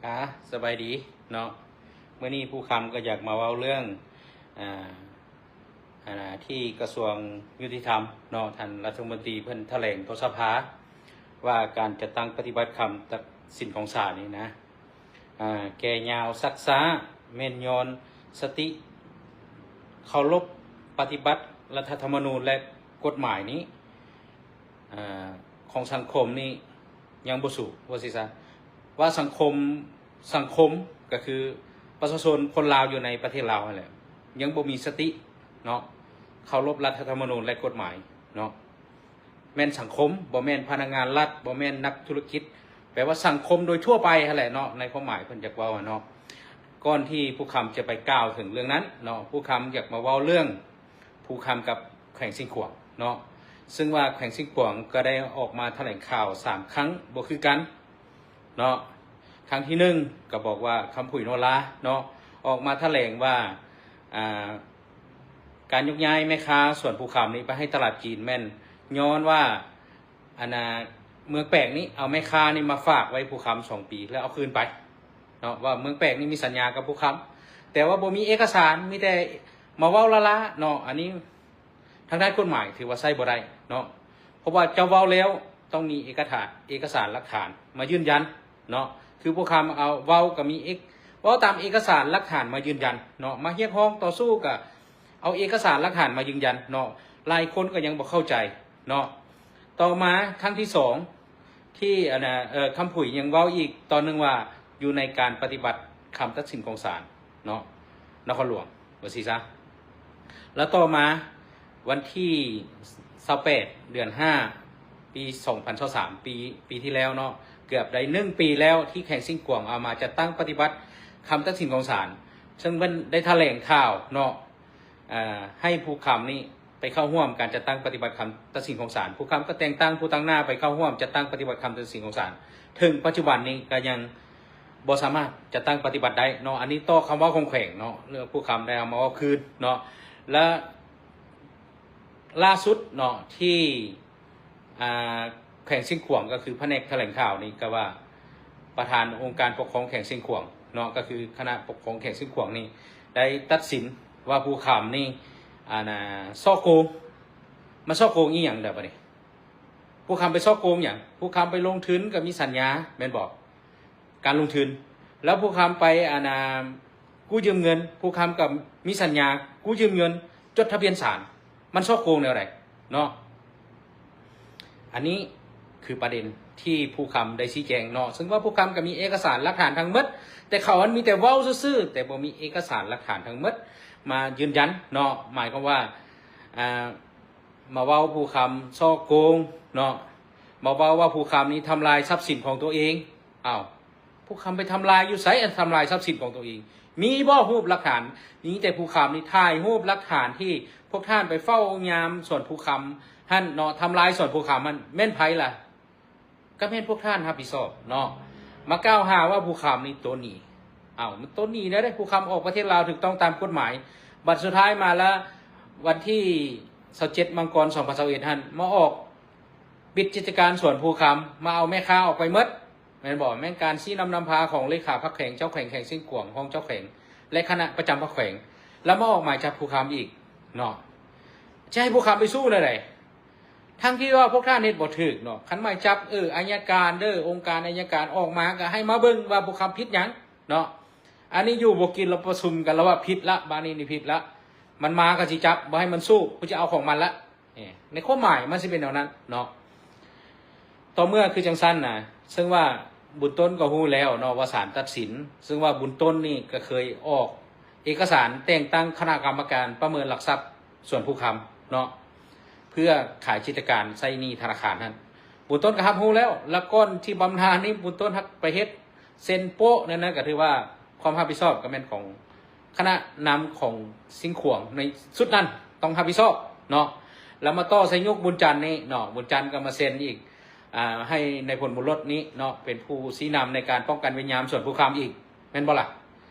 ອາ ສະບາຍດີເນາະ. ມື້ນີ້ພູຄຳກໍຢາກມາເວົ້າເລື່ອງ ອາ ອັນນາ ທີ່ກະຊວງຍຸຕິທຳເນາະ, ທ່ານລັດຖະມົນຕີເພິ່ນຖະແຫຼງຕໍ່ສະພາ ວ່າການຈັດຕັ້ງປະຕິບັດຄຳຕັດສິນຂອງສານນີ້ນະ ອາ ແກ່ຍາວຊັກຊ້າ ແມ່ນຍ້ອນສະຕິເຄົາລົບປະຕິບັດລັດຖະທຳມະນູນ ແລະ ກົດໝາຍນີ້ ອາ ຂອງສັງຄົມນີ້ຍັງບໍ່ສູງ ວ່າຊີ້ຊະ. ວ່າສັງຄົມ ສັງຄົມກໍຄືປະຊາຊົນຄົນລາວຢູ່ໃນປະເທດລາວຫັ້ນແຫຼະ ຍັງບໍ່ມີສະຕິເນາະ ເຄົາລົບລັດຖະທຳມະນູນ ແລະ ກົດໝາຍເນາະ. ແມ່ນສັງຄົມ ບໍ່ແມ່ນພະນັກງານລັດ ບໍ່ແມ່ນນັກທຸລະກິດ ແປວ່າສັງຄົມໂດຍທົ່ວໄປຫັ້ນແຫຼະເນາະ ໃນຄວາມໝາຍເພິ່ນຢາກເວົ້າຫັ້ນເນາະ. ກ່ອນທີ່ພູຄຳຈະໄປກ່າວເຖິງເລື່ອງນັ້ນເນາະ, ພູຄຳຢາກມາເວົ້າເລື່ອງ ພູຄຳກັບແຂວງຊຽງຂວາງເນາະ, ເຊິ່ງວ່າແຂວງຊຽງຂວາງກໍໄດ້ອອກມາຖະແຫຼງຂ່າວສາມຄັ້ງບໍ່ຄືກັນເນາະ. ຄັ້ງທີໜຶ່ງກໍບອກວ່າ ຄຳຜຸຍ ໂນລາເນາະ ອອກມາຖະແຫຼງວ່າ ອາ ການຍົກຍ້າຍແມ່ຄ້າສວນພູຄຳນີ້ໄປໃຫ້ຕະຫຼາດຈີນ ແມ່ນຍ້ອນວ່າ ອັນນາ ເມືອງແປກນີ້ເອົາແມ່ຄ້ານີ້ມາຝາກໄວ້ພູຄຳສອງປີ ແລ້ວເອົາຄືນໄປເນາະ, ວ່າເມືອງແປກນີ້ມີສັນຍາກັບພູຄຳ ແຕ່ວ່າບໍ່ມີເອກະສານ ມີແຕ່ມາເວົ້າລ້າໆເນາະ. ອັນນີ້ທາງດ້ານກົດໝາຍຖືວ່າໃຊ້ບໍ່ໄດ້ເນາະ, ເພາະວ່າເຈົ້າເວົ້າແລ້ວຕ້ອງມີເອກະຖານ ເອກະສານຫຼັກຖານມາຢືນຢັນເນາະ. ຄືພວກຄຳເອົາເວົ້າກໍມີເອກ ເວົ້າຕາມເອກະສານຫຼັກຖານມາຢືນຢັນເນາະ, ມາຮຽກຮ້ອງຕໍ່ສູ້ກໍເອົາເອກະສານຫຼັກຖານມາຢືນຢັນເນາະ. ຫຼາຍຄົນກໍຍັງບໍ່ເຂົ້າໃຈເນາະ. ຕໍ່ມາຄັ້ງທີສອງ ທີ່ອັນນາ ເອີ ຄຳຜຸຍຍັງເວົ້າອີກຕອນໜຶ່ງວ່າ ຢູ່ໃນການປະຕິບັດຄຳຕັດສິນຂອງສານເນາະ ນະຄອນຫຼວງ ວ່າຊີ້ຊະ. ແລ້ວຕໍ່ມາວັນທີຊາວແປດ ເດືອນຫ້າ ປີສອງພັນຊາວສາມ ປີ ປີທີ່ແລ້ວເນາະ, ເກືອບໄດ້ໜຶ່ງປີແລ້ວທີ່ແຂວງຊຽງຂວາງເອົາມາຈັດຕັ້ງປະຕິບັດຄຳຕັດສິນຂອງສານ, ເຊິ່ງເພິ່ນໄດ້ຖະແຫຼງຂ່າວເນາະ ເອີ ໃຫ້ພູຄຳນີ້ໄປເຂົ້າຮ່ວມການຈັດຕັ້ງປະຕິບັດຄຳຕັດສິນຂອງສານ. ພູຄຳກໍແຕ່ງຕັ້ງຜູ້ຕາງໜ້າໄປເຂົ້າຮ່ວມຈັດຕັ້ງປະຕິບັດຄຳຕັດສິນຂອງສານ. ເຖິງປັດຈຸບັນນີ້ກໍຍັງບໍ່ສາມາດຈັດຕັ້ງປະຕິບັດໄດ້ເນາະ. ອັນນີ້ຕໍ່ຄຳເວົ້າຂອງແຂວງເນາະ, ເລື່ອງພູຄຳໄດ້ເອົາມາເວົ້າຄືນເນາະ. ແລະ ລ່າສຸດເນາະ ທີ່ ອາ ແຂວງຊຽງຂວາງ ກໍຄືພະແນກຖະແຫຼງຂ່າວນີ້ ກໍວ່າປະທານອົງການປົກຄອງແຂວງຊຽງຂວາງເນາະ, ກໍຄືຄະນະປົກຄອງແຂວງຊຽງຂວາງນີ້ ໄດ້ຕັດສິນວ່າພູຄຳນີ້ ອັນນາ ສໍ້ໂກງ. ມັນສໍ້ໂກງອີ່ຫຍັງແລ້ວບາດນີ້? ພູຄຳໄປສໍ້ໂກງຫຍັງ? ພູຄຳໄປລົງທຶນກໍມີສັນຍາແມ່ນບໍ່? ການລົງທຶນ. ແລ້ວພູຄຳໄປ ອັນນາ ກູ້ຢືມເງິນ, ພູຄຳກໍມີສັນຍາກູ້ຢືມເງິນ, ຈົດທະບຽນສານ. ມັນສໍ້ໂກງແນວໃດເນາະ? ອັນນີ້ຄືປະເດັນທີ່ພູຄຳໄດ້ຊີ້ແຈງເນາະ, ເຊິ່ງວ່າພູຄຳກໍມີເອກະສານຫຼັກຖານທັງໝົດ, ແຕ່ເຂົາຫັ້ນມີແຕ່ເວົ້າຊື່ໆ ແຕ່ບໍ່ມີເອກະສານຫຼັກຖານທັງໝົດມາຢືນຢັນເນາະ. ໝາຍຄວາມວ່າ ອາ ມາເວົ້າພູຄຳສໍ້ໂກງເນາະ, ມາເວົ້າວ່າພູຄຳນີ້ທຳລາຍຊັບສິນຂອງຕົວເອງ. ອ້າວ ພູຄຳໄປທຳລາຍຢູ່ໃສ? ທຳລາຍຊັບສິນຂອງຕົວເອງ ມີບໍ່ຮູບຫຼັກຖານ? ມີແຕ່ພູຄຳນີ້ຖ່າຍຮູບຫຼັກຖານທີ່ພວກທ່ານໄປເຝົ້າຍາມສວນພູຄຳຫັ້ນເນາະ, ທຳລາຍສວນພູຄຳຫັ້ນ ແມ່ນໃຜລະ? ກໍແມ່ນພວກທ່ານຮັບຜິດຊອບເນາະ. ມາກ່າວຫາວ່າພູຄຳນີ້ຕົນໜີ. ອ້າວ ມັນຕົນໜີແນວໃດ? ພູຄຳອອກປະເທດລາວຖືກຕ້ອງຕາມກົດໝາຍ, ບັດສຸດທ້າຍມາລະ ວັນທີຊາວເຈັດ ມັງກອນ ສອງພັນຊາວເອັດ ຫັ້ນ ມາອອກ ປິດກິດຈະການສວນພູຄຳ, ມາເອົາແມ່ຄ້າອອກໄປໝົດ ແມ່ນບໍ່? ແມ່ນການຊີ້ນຳນຳພາຂອງເລຂາພັກແຂວງ, ເຈົ້າແຂວງແຂວງຊຽງຂວາງ, ຮອງເຈົ້າແຂວງ ແລະ ຄະນະປະຈຳພັກແຂວງ, ແລ້ວມາອອກໝາຍຈັບພູຄຳອີກເນາະ. ຈະໃຫ້ພູຄຳໄປສູ້ແນວໃດ? ທັງທີ່ວ່າພວກທ່ານເຮັດບໍ່ຖືກເນາະ. ຄັນໝາຍຈັບ ເອີ ອັຍການເດີ, ອົງການອັຍການອອກມາ ກໍໃຫ້ມາເບິ່ງວ່າພູຄຳຜິດຫຍັງເນາະ. ອັນນີ້ຢູ່ບໍ່ກິນ ລະປະຊຸມກັນລະວ່າຜິດລະ, ບາດນີ້ນີ້ຜິດລະ, ມັນມາກໍຊິຈັບ, ບໍ່ໃຫ້ມັນສູ້ ກໍຈະເອົາຂອງມັນລະ. ເອີ ໃນຄວາມໝາຍມັນຊິເປັນແນວນັ້ນເນາະ. ຕໍ່ເມື່ອຄືຈັ່ງຊັ້ນນະ, ເຊິ່ງວ່າບຸນຕົ້ນກໍຮູ້ແລ້ວເນາະວ່າສານຕັດສິນ, ເຊິ່ງວ່າບຸນຕົ້ນນີ້ກໍເຄີຍອອກເອກະສານແຕ່ງຕັ້ງຄະນະກຳມະການປະເມີນຫຼັກຊັບສວນພູຄຳເນາະ, ເພື່ອຂາຍກິດຈະການໃຊ້ໜີ້ທະນາຄານຫັ້ນ. ບຸນຕົ້ນກໍຮັບຮູ້ແລ້ວ, ແລ້ວກ່ອນທີ່ບຳນານນີ້ ບຸນຕົ້ນຮັກໄປເຮັດ ເຊັນໂປະນັ້ນນະ ກໍຖືວ່າຄວາມຮັບຜິດຊອບກໍແມ່ນຂອງຄະນະນຳຂອງຊຽງຂວາງໃນຊຸດນັ້ນຕ້ອງຮັບຜິດຊອບເນາະ. ແລ້ວມາຕໍ່ໃສ່ຍຸກບຸນຈັນນີ້ເນາະ, ບຸນຈັນກໍມາເຊັນອີກ ອາ ໃຫ້ນາຍພົນບຸນລົດນີ້ເນາະ ເປັນຜູ້ຊີ້ນຳໃນການປ້ອງກັນເວນຍາມສວນພູຄຳອີກ ແມ່ນບໍ່ລະ?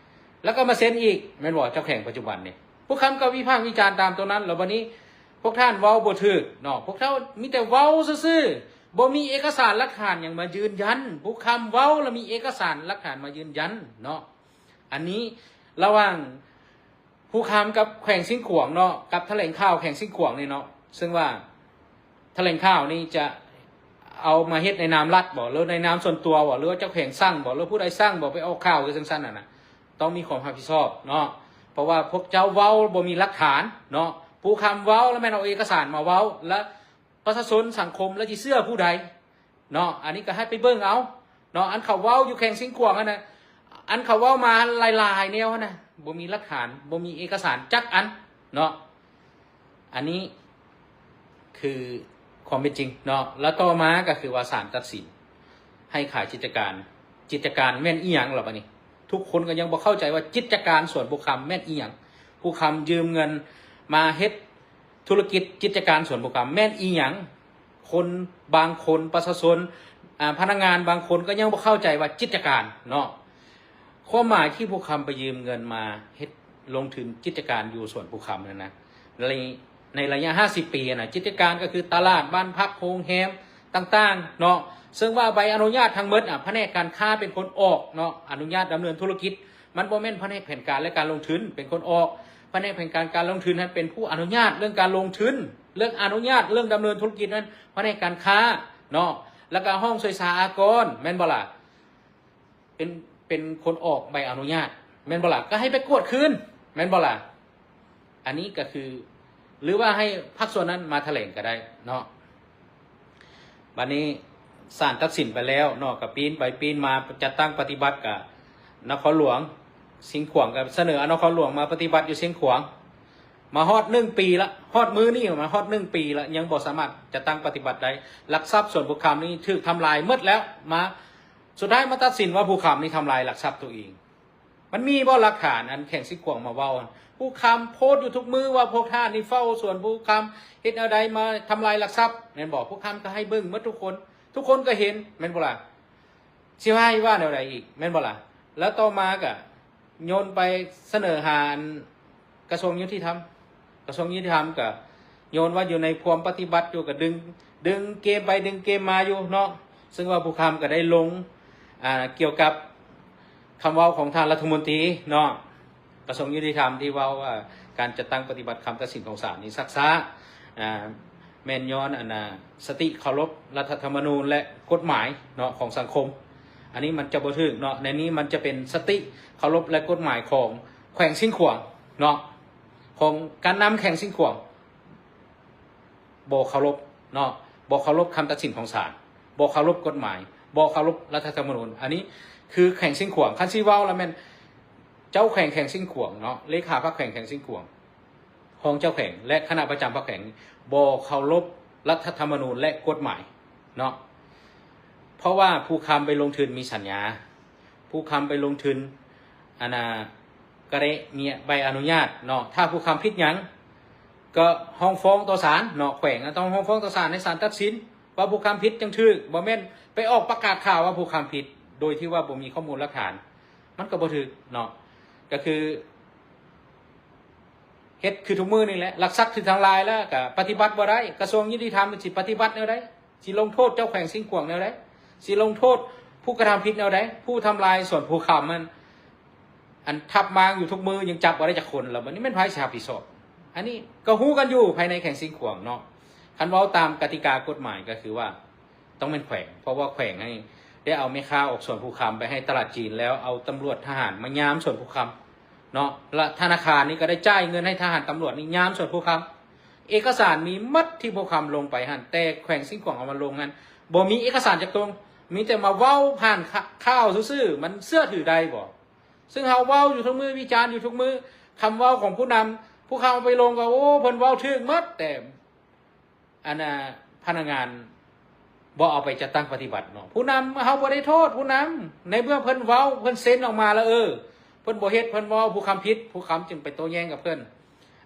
ແລ້ວກໍມາເຊັນອີກ ແມ່ນບໍ່? ເຈົ້າແຂວງປັດຈຸບັນນີ້ ພູຄຳກໍວິພາກວິຈານຕາມຕົວນັ້ນ. ແລ້ວບັດນີ້ພວກທ່ານເວົ້າບໍ່ຖືກເນາະ, ພວກເຈົ້າມີແຕ່ເວົ້າຊື່ໆ ບໍ່ມີເອກະສານຫຼັກຖານຫຍັງມາຢືນຢັນ. ຜູ້ຄຳເວົ້າແລ້ວມີເອກະສານຫຼັກຖານມາຢືນຢັນເນາະ. ອັນນີ້ລະຫວ່າງຜູ້ຄຳກັບແຂວງຊຽງຂວາງເນາະ, ກັບຖະແຫຼງຂ່າວແຂວງຊຽງຂວາງນີ້ເນາະ, ເຊິ່ງວ່າຖະແຫຼງຂ່າວນີ້ຈະເອົາມາເຮັດໃນນາມລັດບໍ ຫຼືໃນນາມສ່ວນຕົວບໍ ຫຼືວ່າເຈົ້າແຂວງສັ່ງບໍ ຫຼືຜູ້ໃດສັ່ງບໍ ໄປອອກຂ່າວຄືຈັ່ງຊັ້ນຫັ້ນນະ, ຕ້ອງມີຄວາມຮັບຜິດຊອບເນາະ. ເພາະວ່າພວກເຈົ້າເວົ້າບໍ່ມີຫຼັກຖານເນາະ, ຜູ້ຄຳເວົ້າແລ້ວແມ່ນເອົາເອກະສານມາເວົ້າ ແລະ ປະຊາຊົນສັງຄົມແລ້ວຊິເຊື່ອຜູ້ໃດເນາະ. ອັນນີ້ກໍໃຫ້ໄປເບິ່ງເອົາເນາະ, ອັນເຂົາເວົ້າຢູ່ແຂວງຊຽງຂວາງຫັ້ນນະ, ອັນເຂົາເວົ້າມາຫຼາຍໆແນວຫັ້ນນະ, ບໍ່ມີຫຼັກຖານ, ບໍ່ມີເອກະສານຈັກອັນເນາະ. ອັນນີ້ຄືຄວາມເປັນຈິງເນາະ. ແລ້ວຕໍ່ມາກໍຄືວ່າສານຕັດສິນໃຫ້ຂາຍກິດຈະການ. ກິດຈະການແມ່ນອີ່ຫຍັງລະບາດນີ້? ທຸກຄົນກໍຍັງບໍ່ເຂົ້າໃຈວ່າກິດຈະການສວນພູຄຳແມ່ນອີ່ຫຍັງ. ພູຄຳຢືມເງິນມາເຮັດທຸລະກິດກິດຈະການສວນພູຄຳແມ່ນອີ່ຫຍັງ? ຄົນບາງຄົນ ປະຊາຊົນ ອາ ພະນັກງານບາງຄົນກໍຍັງບໍ່ເຂົ້າໃຈວ່າກິດຈະການເນາະ. ຄວາມໝາຍທີ່ພູຄຳໄປຢືມເງິນມາເຮັດລົງທຶນກິດຈະການຢູ່ສວນພູຄຳນັ້ນນະ ໃນ ໃນໄລຍະຫ້າສິບປີນະ, ກິດຈະການກໍຄືຕະຫຼາດ, ບ້ານພັກ, ໂຮງແຮມຕ່າງໆເນາະ, ເຊິ່ງວ່າໃບອະນຸຍາດທັງໝົດອະ ພະແນກການຄ້າເປັນຄົນອອກເນາະ, ອະນຸຍາດດຳເນີນທຸລະກິດ ມັນບໍ່ແມ່ນພະແນກແຜນການ ແລະ ການລົງທຶນເປັນຄົນອອກ. ພະແນກແຜນການການລົງທຶນນັ້ນເປັນຜູ້ອະນຸຍາດເລື່ອງການລົງທຶນ, ເລື່ອງອະນຸຍາດເລື່ອງດຳເນີນທຸລະກິດນັ້ນ ພະແນກການຄ້າເນາະ, ແລ້ວກໍຫ້ອງສວຍສາອາກອນ ແມ່ນບໍ່ລະ? ເປັນ ເປັນຄົນອອກໃບອະນຸຍາດ ແມ່ນບໍ່ລະ? ກໍໃຫ້ໄປກວດຄືນ ແມ່ນບໍ່ລະ? ອັນນີ້ກໍຄື ຫຼືວ່າໃຫ້ພາກສ່ວນນັ້ນມາຖະແຫຼງກໍໄດ້ເນາະ. ບັດນີ້ສານຕັດສິນໄປແລ້ວເນາະ, ກໍປີນໄປປີນມາ ຈັດຕັ້ງປະຕິບັດ ກະນະຄອນຫຼວງຊຽງຂວາງ ກໍສະເໜີເອົານະຄອນຫຼວງມາປະຕິບັດຢູ່ຊຽງຂວາງ ມາຮອດໜຶ່ງປີລະ, ຮອດມື້ນີ້ມາຮອດໜຶ່ງປີລະ ຍັງບໍ່ສາມາດຈັດຕັ້ງປະຕິບັດໄດ້. ຫຼັກຊັບສວນພູຄຳນີ້ຖືກທຳລາຍໝົດແລ້ວ ມາ ສຸດທ້າຍມາຕັດສິນວ່າພູຄຳນີ້ທຳລາຍຫຼັກຊັບຕົວເອງ. ມັນມີບໍ່ຫຼັກຖານ? ອັນແຂວງຊຽງຂວາງມາເວົ້າ ພູຄຳໂພສຢູ່ທຸກມື້ວ່າພວກທ່ານນີ້ເຝົ້າສວນພູຄຳ ເຮັດແນວໃດມາທຳລາຍຫຼັກຊັບ ແມ່ນບໍ່? ພູຄຳກໍໃຫ້ເບິ່ງໝົດທຸກຄົນ ທຸກຄົນກໍເຫັນ ແມ່ນບໍ່ລະ? ຊິໃຫ້ວ່າແນວໃດອີກ ແມ່ນບໍ່ລະ? ແລ້ວຕໍ່ມາກໍໂຍນໄປສະເໜີຫາອັນກະຊວງຍຸຕິທຳ, ກະຊວງຍຸຕິທຳກໍໂຍນວ່າຢູ່ໃນພວມປະຕິບັດຢູ່ ກໍດຶງ ດຶງເກມໄປດຶງເກມມາຢູ່ເນາະ. ເຊິ່ງວ່າພູຄຳກໍໄດ້ລົງ ອ່າ ກ່ຽວກັບຄຳເວົ້າຂອງທ່ານລັດຖະມົນຕີເນາະ ກະຊວງຍຸຕິທຳ ທີ່ເວົ້າວ່າການຈັດຕັ້ງປະຕິບັດຄຳຕັດສິນຂອງສານນີ້ຊັກຊ້າ ອ່າ ແມ່ນຍ້ອນອັນນ່າ ສະຕິເຄົາລົບລັດຖະທຳມະນູນ ແລະ ກົດໝາຍເນາະ ຂອງສັງຄົມ. ອັນນີ້ມັນຈະບໍ່ຖືກເນາະ, ໃນນີ້ມັນຈະເປັນສະຕິເຄົາລົບ ແລະ ກົດໝາຍຂອງແຂວງຊຽງຂວາງເນາະ, ຂອງການນຳແຂວງຊຽງຂວາງ ບໍ່ເຄົາລົບເນາະ, ບໍ່ເຄົາລົບຄຳຕັດສິນຂອງສານ, ບໍ່ເຄົາລົບກົດໝາຍ, ບໍ່ເຄົາລົບລັດຖະທຳມະນູນ. ອັນນີ້ຄືແຂວງຊຽງຂວາງ, ຄັນຊິເວົ້າລະແມ່ນເຈົ້າແຂວງແຂວງຊຽງຂວາງເນາະ, ເລຂາພັກແຂວງແຂວງຊຽງຂວາງ, ຮອງເຈົ້າແຂວງ ແລະ ຄະນະປະຈຳພັກແຂວງ ບໍ່ເຄົາລົບລັດຖະທຳມະນູນ ແລະ ກົດໝາຍເນາະ. ເພາະວ່າພູຄຳໄປລົງທຶນມີສັນຍາ, ພູຄຳໄປລົງທຶນ ອັນນ່າ ກໍໄດ້ມີໃບອະນຸຍາດເນາະ. ຖ້າພູຄຳຜິດຫຍັງ ກໍຮ້ອງຟ້ອງຕໍ່ສານເນາະ, ແຂວງກໍຕ້ອງຮ້ອງຟ້ອງຕໍ່ສານ ໃຫ້ສານຕັດສິນວ່າພູຄຳຜິດຈັ່ງຖືກ, ບໍ່ແມ່ນໄປອອກປະກາດຂ່າວວ່າພູຄຳຜິດ ໂດຍທີ່ວ່າບໍ່ມີຂໍ້ມູນຫຼັກຖານ, ມັນກໍບໍ່ຖືກເນາະ. ກໍຄືເຮັດຄືທຸກມື້ນີ້ແຫຼະ, ຫຼັກຊັບຖືກທຳລາຍແລ້ວກໍປະຕິບັດບໍ່ໄດ້, ກະຊວງຍຸຕິທຳຊິປະຕິບັດແນວໃດ? ຊິລົງໂທດເຈົ້າແຂວງຊຽງຂວາງແນວໃດ? ຊິລົງໂທດຜູ້ກະທຳຜິດແນວໃດ? ຜູ້ທຳລາຍສວນພູຄຳນັ້ນ ອັນທັບມ້າງຢູ່ທຸກມື້ຍັງຈັບບໍ່ໄດ້ຈັກຄົນ, ແລ້ວບັດນີ້ແມ່ນໃຜຊິຮັບຜິດຊອບ? ອັນນີ້ກໍຮູ້ກັນຢູ່ພາຍໃນແຂວງຊຽງຂວາງເນາະ. ຄັນເວົ້າຕາມກະຕິກາກົດໝາຍກໍຄືວ່າຕ້ອງແມ່ນແຂວງ, ເພາະວ່າແຂວງໃຫ້ ໄດ້ເອົາແມ່ຄ້າອອກສວນພູຄຳໄປໃຫ້ຕະຫຼາດຈີນ ແລ້ວເອົາຕຳຫຼວດທະຫານມາຍາມສວນພູຄຳເນາະ, ແລະ ທະນາຄານນີ້ກໍໄດ້ຈ່າຍເງິນໃຫ້ທະຫານຕຳຫຼວດນີ້ຍາມສວນພູຄຳ. ເອກະສານມີໝົດທີ່ພູຄຳລົງໄປຫັ້ນ, ແຕ່ແຂວງຊຽງຂວາງເອົາມາລົງຫັ້ນ ບໍ່ມີເອກະສານຈັກຕົງ, ມີແຕ່ມາເວົ້າຜ່ານ ຂ- ຂ່າວຊື່ໆ, ມັນເຊື່ອຖືໄດ້ບໍ່? ເຊິ່ງເຮົາເວົ້າຢູ່ທຸກມື້, ວິຈານຢູ່ທຸກມື້, ຄຳເວົ້າຂອງຜູ້ນຳ, ຜູ້ເຂົາເອົາໄປລົງກໍ ໂອ້ ເພິ່ນເວົ້າຖືກໝົດ, ແຕ່ ອັນນ່າ ພະນັກງານບໍ່ເອົາໄປຈັດຕັ້ງປະຕິບັດເນາະ. ຜູ້ນຳ ເຮົາບໍ່ໄດ້ໂທດຜູ້ນຳ, ໃນເມື່ອເພິ່ນເວົ້າ ເພິ່ນເຊັນອອກມາແລ້ວ, ເອີ ເພິ່ນບໍ່ເຮັດ, ເພິ່ນເວົ້າ ຜູ້ຄຳຜິດ, ຜູ້ຄຳຈຶ່ງໄປໂຕ້ແຍ້ງກັບເພິ່ນ.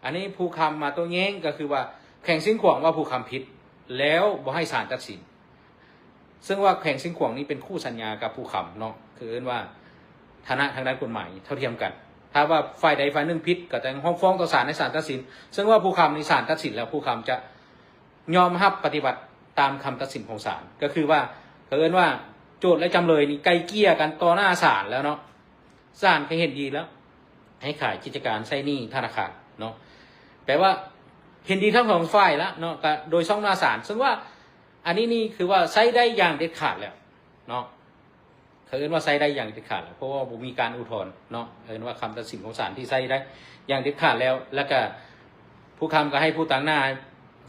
ອັນນີ້ຜູ້ຄຳມາໂຕ້ແຍ້ງກໍຄືວ່າ ແຂວງຊຽງຂວາງວ່າຜູ້ຄຳຜິດ ແລ້ວບໍ່ໃຫ້ສານຕັດສິນ. ເຊິ່ງວ່າແຂວງຊຽງຂວາງນີ້ເປັນຄູ່ສັນຍາກັບຜູ້ຄຳເນາະ, ຄືເອີ້ນວ່າຖານະທາງດ້ານກົດໝາຍເທົ່າທຽມກັນ. ຖ້າວ່າຝ່າຍໃດຝ່າຍໜຶ່ງຜິດ ກໍຕ້ອງຮ້ອງຟ້ອງຕໍ່ສານໃຫ້ສານຕັດສິນ. ເຊິ່ງວ່າຜູ້ຄຳນີ້ສານຕັດສິນແລ້ວ, ຜູ້ຄຳຈະຍອມຮັບປະຕິບັດ ຕາມຄຳຕັດສິນຂອງສານ ກໍຄືວ່າ ເຂົາເອີ້ນວ່າໂຈດ ແລະ ຈຳເລີຍນີ້ໄກ່ເກ່ຍກັນຕໍ່ໜ້າສານແລ້ວເນາະ, ສານກໍເຫັນດີແລ້ວ ໃຫ້ຂາຍກິດຈະການໃຊ້ໜີ້ທະນາຄານເນາະ, ແປວ່າເຫັນດີທັງສອງຝ່າຍລະເນາະ, ກໍໂດຍຊ່ອງໜ້າສານ ເຊິ່ງວ່າອັນນີ້ນີ້ຄືວ່າໃຊ້ໄດ້ຢ່າງເດັດຂາດແລ້ວເນາະ. ເຂົາເອີ້ນວ່າໃຊ້ໄດ້ຢ່າງເດັດຂາດແລ້ວ ເພາະວ່າບໍ່ມີການອຸທອນເນາະ, ເອີ້ນວ່າຄຳຕັດສິນຂອງສານທີ່ໃຊ້ໄດ້ຢ່າງເດັດຂາດແລ້ວ. ແລ້ວກະຜູ້ຄຳກໍໃຫ້ຜູ້ຕາງໜ້າ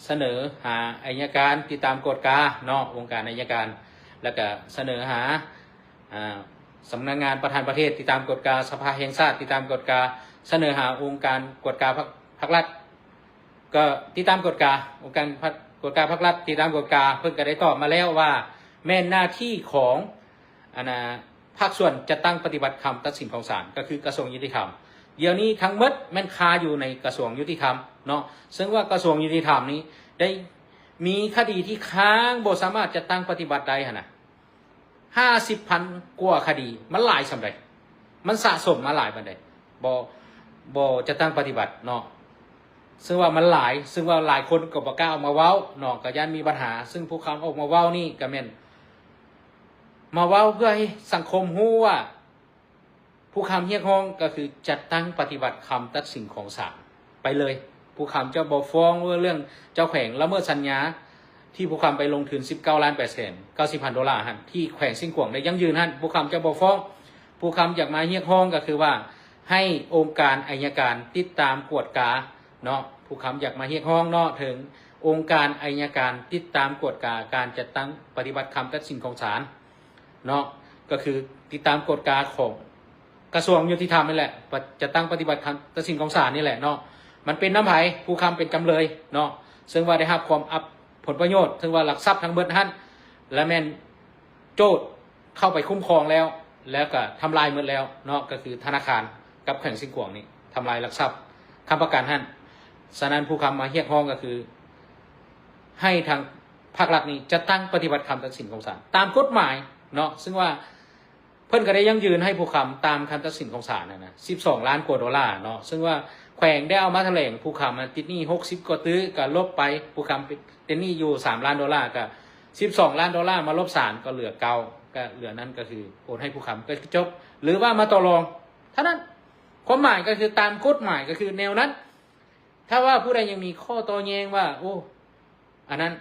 ສະເໜີຫາໄອຍະການຕິດຕາມກວດກາເນາະ, ອົງການໄອຍະການ, ແລ້ວກະສະເໜີຫາ ອາ ສຳນັກງານປະທານປະເທດຕິດຕາມກວດກາ, ສະພາແຫ່ງຊາດຕິດຕາມກວດກາ, ສະເໜີຫາອົງການກວດກາພາກ ພາກລັດ ກໍຕິດຕາມກວດກາ, ອົງການພາກ ກວດກາພາກລັດຕິດຕາມກວດກາ, ເພິ່ນກໍໄດ້ຕອບມາແລ້ວວ່າ ແມ່ນໜ້າທີ່ຂອງ ອັນນ່າ ພາກສ່ວນຈັດຕັ້ງປະຕິບັດຄຳຕັດສິນຂອງສານ ກໍຄືກະຊວງຍຸຕິທຳ. ດຽວນີ້ທັງໝົດແມ່ນຄາຢູ່ໃນກະຊວງຍຸຕິທຳເນາະ, ເຊິ່ງວ່າກະຊວງຍຸຕິທຳນີ້ໄດ້ມີຄະດີທີ່ຄ້າງບໍ່ສາມາດຈັດຕັ້ງປະຕິບັດໄດ້ຫັ້ນນະ ຫ້າສິບພັນກວ່າຄະດີ. ມັນຫຼາຍສ່ຳໃດ? ມັນສະສົມມາຫຼາຍປານໃດ? ບໍ່ ບໍ່ຈັດຕັ້ງປະຕິບັດເນາະ, ເຊິ່ງວ່າມັນຫຼາຍ ເຊິ່ງວ່າຫຼາຍຄົນກໍບໍ່ກ້າອອກມາເວົ້າເນາະ, ກໍຢ້ານມີບັນຫາ. ເຊິ່ງຜູ້ຄຳອອກມາເວົ້ານີ້ກໍແມ່ນມາເວົ້າເພື່ອໃຫ້ສັງຄົມຮູ້ວ່າ ຜູ້ຄຳຮຽກຮ້ອງກໍຄືຈັດຕັ້ງປະຕິບັດຄຳຕັດສິນຂອງສານໄປເລີຍ. ຜູ້ຄຳຈະບໍ່ຟ້ອງວ່າເລື່ອງເຈົ້າແຂວງລະເມີດສັນຍາ ທີ່ຜູ້ຄຳໄປລົງທຶນສິບເກົ້າລ້ານແປດແສນເກົ້າສິບພັນໂດລາຫັ້ນ ທີ່ແຂວງຊຽງຂວາງໄດ້ຢັ້ງຢືນຫັ້ນ ຜູ້ຄຳຈະບໍ່ຟ້ອງ. ຜູ້ຄຳຢາກມາຮຽກຮ້ອງກໍຄືວ່າ ໃຫ້ອົງການໄອຍະການຕິດຕາມກວດກາເນາະ, ຜູ້ຄຳຢາກມາຮຽກຮ້ອງເນາະ ເຖິງອົງການໄອຍະການຕິດຕາມກວດກາການຈັດຕັ້ງປະຕິບັດຄຳຕັດສິນຂອງສານ ເນາະ, ກໍຄືຕິດຕາມກວດກາຂອງກະຊວງຍຸຕິທຳນີ້ແຫຼະ, ປະ ຈັດຕັ້ງປະຕິບັດຄຳຕັດສິນຂອງສານນີ້ແຫຼະເນາະ. ມັນເປັນນຳໃຜ? ຜູ້ຄຳເປັນຈຳເລີຍເນາະ, ເຊິ່ງວ່າໄດ້ຮັບຄວາມອັບຜົນປະໂຫຍດ, ເຊິ່ງວ່າຫຼັກຊັບທັງເບິດຫັ້ນ ລະແມ່ນໂຈດເຂົ້າໄປຄຸ້ມຄອງແລ້ວ ແລ້ວກໍທຳລາຍໝົດແລ້ວເນາະ, ກໍຄືທະນາຄານກັບແຂວງຊຽງຂວາງນີ້ ທຳລາຍຫຼັກຊັບຄ້ຳປະກັນຫັ້ນ. ສະນັ້ນ ຜູ້ຄຳມາຮຽກຮ້ອງກໍຄື ໃຫ້ທາງພາກລັດນີ້ຈັດຕັ້ງປະຕິບັດຄຳຕັດສິນຂອງສານຕາມກົດໝາຍເນາະ, ເຊິ່ງວ່າເພິ່ນກໍໄດ້ຢັ້ງຢືນໃຫ້ຜູ້ຄຳຕາມຄຳຕັດສິນຂອງສານຫັ້ນນະ ສິບສອງລ້ານກວ່າໂດລາເນາະ, ເຊິ່ງວ່າແຂວງໄດ້ເອົາມາຖະແຫຼງ ຜູ້ຄຳຕິດໜີ້ຫົກສິບກວ່າຕື້ ກໍລົບໄປ, ຜູ້ຄຳຕິດໜີ້ຢູ່ສາມລ້ານໂດລາ ກໍສິບສອງລ້ານໂດລາມາລົບສາມ ກໍເຫຼືອເກົ້າ, ກໍເຫຼືອນັ້ນກໍຄືໂອນໃຫ້ຜູ້ຄຳ ກໍຈົບ, ຫຼືວ່າມາຕໍ່ລອງເທົ່ານັ້ນ. ຄວາມໝາຍກໍຄືຕາມກົດໝາຍກໍຄືແນວນັ້ນ. ຖ້າວ່າຜູ້ໃດຍັງມີຂໍ້ໂຕ້ແຍ້ງວ່າ ໂອ້ ອັນນັ້ນ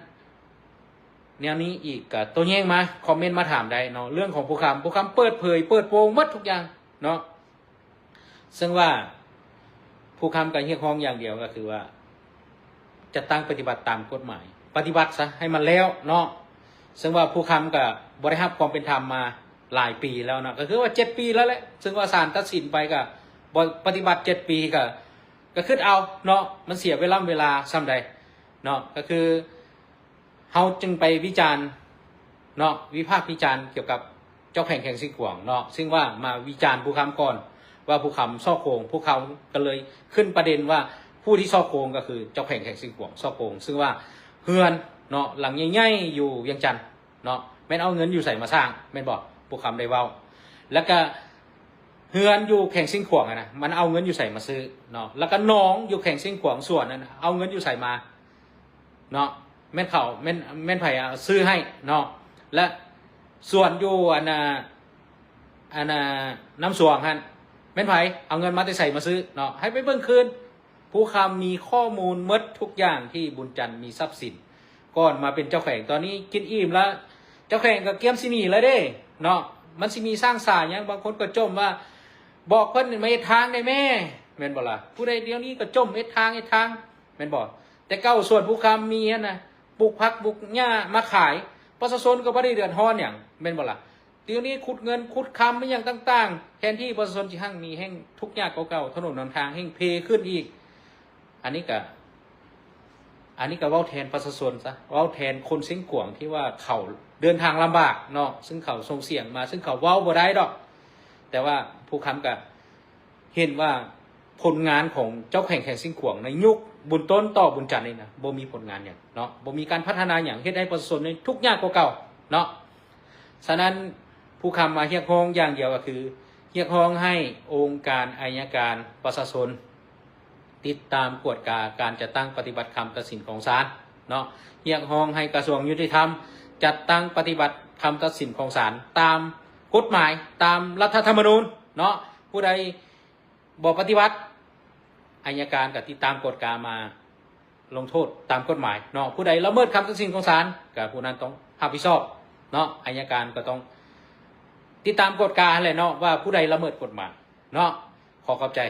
ແນວນີ້ອີກ ກໍໂຕ້ແຍ້ງມາ ຄອມເມັນມາຖາມໄດ້ເນາະ. ເລື່ອງຂອງຜູ້ຄຳ ຜູ້ຄຳເປີດເຜີຍເປີດໂປງໝົດທຸກຢ່າງເນາະ, ເຊິ່ງວ່າຜູ້ຄຳກໍຮຽກຮ້ອງຢ່າງດຽວ ກໍຄືວ່າ ຈັດຕັ້ງປະຕິບັດຕາມກົດໝາຍ ປະຕິບັດຊະໃຫ້ມັນແລ້ວເນາະ. ເຊິ່ງວ່າຜູ້ຄຳກໍບໍ່ໄດ້ຮັບຄວາມເປັນທຳມາຫຼາຍປີແລ້ວເນາະ, ກໍຄືວ່າເຈັດປີແລ້ວແຫຼະ, ເຊິ່ງວ່າສານຕັດສິນໄປກໍບໍ່ປະຕິບັດເຈັດປີ ກໍ ກໍຄິດເອົາເນາະ ມັນເສຍເວລາ ເວລາສ່ຳໃດເນາະ. ກໍຄືເຮົາຈຶ່ງໄປວິຈານເນາະ ວິພາກວິຈານກ່ຽວກັບເຈົ້າແຂວງແຂວງຊຽງຂວາງເນາະ, ເຊິ່ງວ່າມາວິຈານຜູ້ຄຳກ່ອນວ່າຜູ້ຄຳສໍ້ໂກງ, ພວກເຂົາກໍເລີຍຂຶ້ນປະເດັນວ່າຜູ້ທີ່ສໍ້ໂກງກໍຄືເຈົ້າແຂວງແຂວງຊຽງຂວາງສໍ້ໂກງ, ເຊິ່ງວ່າເຮືອນເນາະ ຫຼັງໃຫຍ່ໆຢູ່ວຽງຈັນ ເນາະ ແມ່ນເອົາເງິນຢູ່ໃສມາສ້າງ ແມ່ນບໍ່? ພວກຄຳໄດ້ເວົ້າ ແລ້ວກະເຮືອນຢູ່ແຂວງຊຽງຂວາງຫັ້ນນະ ມັນເອົາເງິນຢູ່ໃສມາຊື້ເນາະ, ແລ້ວກະໜອງຢູ່ແຂວງຊຽງຂວາງ ສວນຫັ້ນນະ ເອົາເງິນຢູ່ໃສມາເນາະ, ແມ່ນເຂົາ ແມ່ນ ແມ່ນໃຜ ອາ ຊື້ໃຫ້ເນາະ, ແລະ ສວນຢູ່ ອັນນ່າ ອັນນ່າ ນ້ຳສວງຫັ້ນ ແມ່ນໃຜເອົາເງິນມາແຕ່ໃສມາຊື້ເນາະ, ໃຫ້ໄປເບິ່ງຄືນ. ຜູ້ຄຳມີຂໍ້ມູນໝົດທຸກຢ່າງທີ່ບຸນຈັນມີຊັບສິນ ກ່ອນມາເປັນເຈົ້າແຂວງ. ຕອນນີ້ກິນອີ່ມແລ້ວ ເຈົ້າແຂວງກໍກຽມຊິໜີແລ້ວເດ້ເນາະ, ມັນຊິມີຊ້າງສາຫຍັງ? ບາງຄົນກໍຈົ່ມວ່າ ບອກເພິ່ນມາເຮັດທາງແດ່ແມ່ ແມ່ນບໍ່ລະ? ຜູ້ໃດດຽວນີ້ກໍຈົ່ມເຮັດທາງ ເຮັດທາງ ແມ່ນບໍ່? ແຕ່ເກົ່າສວນຜູ້ຄຳມີຫັ້ນນະ ປູກຜັກປູກຫຍ້າມາຂາຍ ປະຊາຊົນກໍບໍ່ໄດ້ເດືອດຮ້ອນຫຍັງ ແມ່ນບໍ່ລະ? ດຽວນີ້ຂຸດເງິນຂຸດຄຳອີ່ຫຍັງຕ່າງໆ ແທນທີ່ປະຊາຊົນຊິຮັ່ງມີແຮ່ງທຸກຍາກກວ່າເກົ່າ, ຖະໜົນຫົນທາງແຮ່ງເພຂຶ້ນອີກ. ອັນນີ້ກະ ອັນນີ້ກະເວົ້າແທນປະຊາຊົນຊະ, ເວົ້າແທນຄົນຊຽງຂວາງທີ່ວ່າເຂົາເດີນທາງລຳບາກເນາະ, ຊຶ່ງເຂົາສົ່ງສຽງມາ, ຊຶ່ງເຂົາເວົ້າບໍ່ໄດ້ດອກ. ແຕ່ວ່າຜູ້ຄຳກະເຫັນວ່າຜົນງານຂອງເຈົ້າແຂວງແຂວງຊຽງຂວາງໃນຍຸກບຸນຕົ້ນຕໍ່ບຸນຈັນນີ້ນະ ບໍ່ມີຜົນງານຫຍັງເນາະ, ບໍ່ມີການພັດທະນາຫຍັງ, ເຮັດໃຫ້ປະຊາຊົນນີ້ທຸກຍາກກວ່າເກົ່າເນາະ. ສະນັ້ນ ຜູ້ຄຳມາຮຽກຮ້ອງຢ່າງດຽວກໍຄື ຮຽກຮ້ອງໃຫ້ອົງການໄອຍະການປະຊາຊົນ ຕິດຕາມກວດກາການຈັດຕັ້ງປະຕິບັດຄຳຕັດສິນຂອງສານ ເນາະ. ຮຽກຮ້ອງໃຫ້ກະຊວງຍຸຕິທຳຈັດຕັ້ງປະຕິບັດຄຳຕັດສິນຂອງສານຕາມກົດໝາຍ, ຕາມລັດຖະທຳມະນູນເນາະ. ຜູ້ໃດບໍ່ປະຕິບັດ, ອັຍການກໍຕິດຕາມກວດກາມາລົງໂທດຕາມກົດໝາຍເນາະ. ຜູ້ໃດລະເມີດຄຳຕັດສິນຂອງສານ, ກໍຜູ້ນັ້ນຕ້ອງຮັບຜິດຊອບເນາະ. ອັຍການກໍຕ້ອງຕິດຕາມກວດກາຫັ້ນແຫຼະເນາະ ວ່າຜູ້ໃດລະເມີດກົດໝາຍເນາະ. ຂໍຂອບໃຈ.